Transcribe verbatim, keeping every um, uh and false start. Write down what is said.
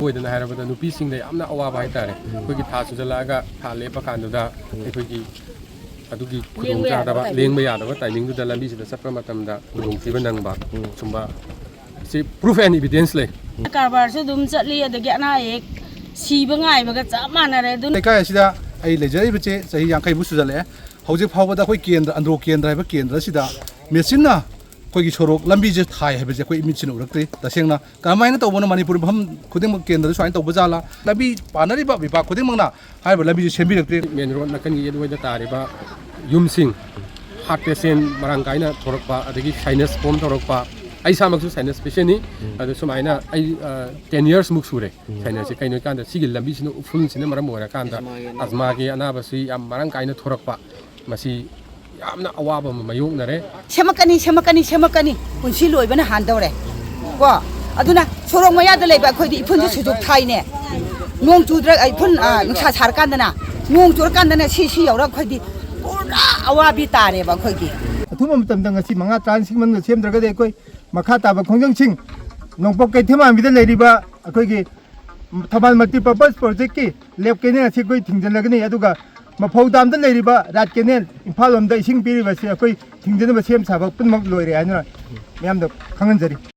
ꯑꯣꯏꯗꯅ ꯍꯥꯏꯔꯕꯗ ꯅꯨꯄꯤꯁꯤꯡꯗ ꯌꯥꯝꯅ ꯑꯋꯥꯕ ꯍꯥꯏꯇꯥꯔꯦ꯫ ꯑꯩꯈꯣꯏꯒꯤ ꯊꯥ ꯆꯨꯖꯜꯂꯛꯑꯒ ꯊꯥ ꯂꯦꯞꯄ ꯀꯥꯟꯗꯨꯗ ꯑꯩꯈꯣꯏꯒꯤ ꯑꯗꯨꯒꯤ ꯈꯨꯗꯣꯡꯆꯥꯗꯕ, ꯂꯦꯡꯕ ꯌꯥꯗꯕ ꯇꯥꯏꯃꯤꯡꯗꯨꯗ ꯂꯝꯕꯤꯁꯤꯗ ꯆꯠꯄ ꯃꯇꯝꯗ ꯈꯨꯗꯣꯡꯊꯤꯕ ꯅꯪꯕ, ꯁꯨꯝꯕ ꯁꯤ proof and evidence ꯂꯩ꯫ ꯀꯔꯕꯥꯔꯁꯨ ꯑꯗꯨꯝ ꯆꯠꯂꯤ, ꯑꯗꯒꯤ ꯑꯅꯥ ꯑꯌꯦꯛ ꯁꯤꯕ ꯉꯥꯏꯕꯒ ꯆꯞ ꯃꯥꯟꯅꯔꯦ꯫ ꯑꯗꯨꯅ ꯂꯩꯀꯥꯏ ꯑꯁꯤꯗ ꯑꯩ ꯂꯩꯖꯔꯤꯕꯁꯦ ꯆꯍꯤ ꯌꯥꯡꯈꯩꯃꯨꯛ ꯁꯨꯖꯜꯂꯛꯑꯦ꯫ ꯍꯧꯖꯤꯛ ꯐꯥꯎꯕꯗ ꯑꯩꯈꯣꯏ ꯀꯦꯟꯗ꯭ꯔ, ꯑꯟꯗ꯭ꯔꯣ ꯀꯦꯟꯗ꯭ꯔ ꯍꯥꯏꯕ ꯀꯦꯟꯗ꯭ꯔ ꯑꯁꯤꯗ ꯃꯦꯆꯤꯟꯅ ꯑꯩꯈꯣꯏꯒꯤ ꯁꯣꯔꯣꯛ ꯂꯝꯕꯤꯁꯦ ꯊꯥꯏ ꯍꯥꯏꯕꯁꯦ ꯑꯩꯈꯣꯏ ꯏꯃꯤꯠꯁꯤꯅ ꯎꯔꯛꯇ꯭ꯔꯤ꯫ ꯇꯁꯦꯡꯅ ꯀꯔꯝꯍꯥꯏꯅ ꯇꯧꯕꯅꯣ ꯃꯅꯤꯄꯨꯔ ꯃꯐꯝ ꯈꯨꯗꯤꯡꯃꯛ ꯀꯦꯟꯗ꯭ꯔꯗ ꯁꯨꯃꯥꯏꯅ ꯇꯧꯕ ꯖꯥꯠꯂꯥ? ꯂꯝꯕꯤ ꯄꯥꯟꯅꯔꯤꯕ ꯚꯤꯚꯥꯒ ꯈꯨꯗꯤꯡꯃꯛꯅ ꯍꯥꯏꯔꯤꯕ ꯂꯝꯕꯤꯁꯦ ꯁꯦꯝꯕꯤꯔꯛꯇ꯭ꯔꯤ꯫ ꯃꯦꯟ ꯔꯣꯗ ꯅꯥꯀꯟꯒꯤ ꯑꯗꯨꯋꯥꯏꯗ ꯇꯥꯔꯤꯕ ꯌꯨꯝꯁꯤꯡ, ꯍꯥꯔꯠ ꯄꯦꯁꯦꯟ ꯃꯔꯥꯡ ꯀꯥꯏꯅ ꯊꯣꯔꯛꯄ, ꯑꯗꯒꯤ ꯁꯥꯏꯅꯁ ꯐꯣꯝ ꯇꯧꯔꯛꯄ, ꯑꯩ ꯏꯁꯥꯃꯛꯁꯨ ꯁꯥꯏꯅꯁ ꯄꯦꯁꯦꯟꯅꯤ꯫ ꯑꯗꯣ ꯁꯨꯃꯥꯏꯅ ꯑꯩ, ꯑ, ten years ꯃꯨꯛ ꯁꯨꯔꯦ ꯁꯥꯏꯅꯁꯁꯦ꯫ ꯀꯩꯅꯣ ꯍꯥꯏꯀꯥꯟꯗ ꯁꯤꯒꯤ ꯂꯝꯕꯤꯁꯤꯅ, ꯎꯐꯨꯜꯁꯤꯅ ꯃꯔꯝ ꯑꯣꯏꯔꯀꯥꯟꯗ ꯑꯁꯃꯥꯒꯤ ꯑꯅꯥꯕꯁꯤ ꯌꯥꯝ ꯃꯔꯥꯡ ꯀꯥꯏꯅ ꯊꯣꯔꯛꯄ, ꯃꯁꯤ ꯌꯥꯝꯅ ꯑꯋꯥꯕ ꯑꯃ ꯃꯥꯌꯣꯛꯅꯔꯦ꯫ ꯁꯦꯝꯃꯛꯀꯅꯤ, ꯁꯦꯝꯃꯛꯀꯅꯤ, ꯁꯦꯝꯃꯛꯀꯅꯤ, ꯄꯨꯟꯁꯤ ꯂꯣꯏꯕꯅ ꯍꯥꯟꯗꯧꯔꯦ꯫ ꯀꯣ, ꯑꯗꯨꯅ ꯁꯣꯔꯣꯛ ꯃꯌꯥꯗ ꯂꯩꯕ ꯑꯩꯈꯣꯏꯗꯤ ꯏꯐꯨꯟꯁꯦ ꯁꯨꯖꯨꯛ ꯊꯥꯏꯅꯦ꯫ ꯅꯣꯡ ꯆꯨꯗ꯭ꯔ, ꯏꯐꯨꯟ, ꯑ, ꯅꯨꯡꯁꯥ ꯁꯥꯔꯀꯥꯟꯗꯅ, ꯅꯣꯡ ꯆꯨꯔꯀꯥꯟꯗꯅ ꯁꯤ, ꯁꯤ ꯌꯧꯔꯒ ꯑꯩꯈꯣꯏꯗꯤ ꯄꯨꯔꯥ ꯑꯋꯥꯕꯤ ꯇꯥꯔꯦꯕ ꯑꯩꯈꯣꯏꯒꯤ꯫ ꯑꯊꯨꯕ ꯃꯇꯝꯗ ꯉꯁꯤ ꯃꯉꯥ ꯇꯔꯥꯅꯤ ꯁꯤꯒꯤ ꯃꯅꯨꯡꯗ ꯁꯦꯝꯗ꯭ꯔꯒꯗꯤ ꯑꯩꯈꯣꯏ ꯃꯈꯥ ꯇꯥꯕ ꯈꯣꯡꯖꯪꯁꯤꯡ ꯅꯣꯡꯄꯣꯛ ꯀꯩꯊꯦꯜ ꯃꯥꯟꯕꯤꯗ ꯂꯩꯔꯤꯕ ꯑꯩꯈꯣꯏꯒꯤ ꯊꯧꯕꯥꯜ multipurpose projectꯀꯤ lap canal ꯑꯁꯤ ꯑꯩꯈꯣꯏ ꯊꯤꯡꯖꯤꯜꯂꯒꯅꯤ꯫ ꯑꯗꯨꯒ ꯃꯐꯧ damꯗ ꯂꯩꯔꯤꯕ right canal, ꯏꯝꯐꯥꯜ ꯂꯣꯝꯗ ꯏꯁꯤꯡ ꯄꯤꯔꯤꯕ ꯑꯁꯤ ꯑꯩꯈꯣꯏ ꯊꯤꯡꯖꯤꯟꯅꯕ ꯁꯦꯝ ꯁꯥꯕ ꯄꯨꯝꯅꯃꯛ ꯂꯣꯏꯔꯦ ꯍꯥꯏꯅ ꯃꯌꯥꯝꯗ ꯈꯪꯍꯟꯖꯔꯤ꯫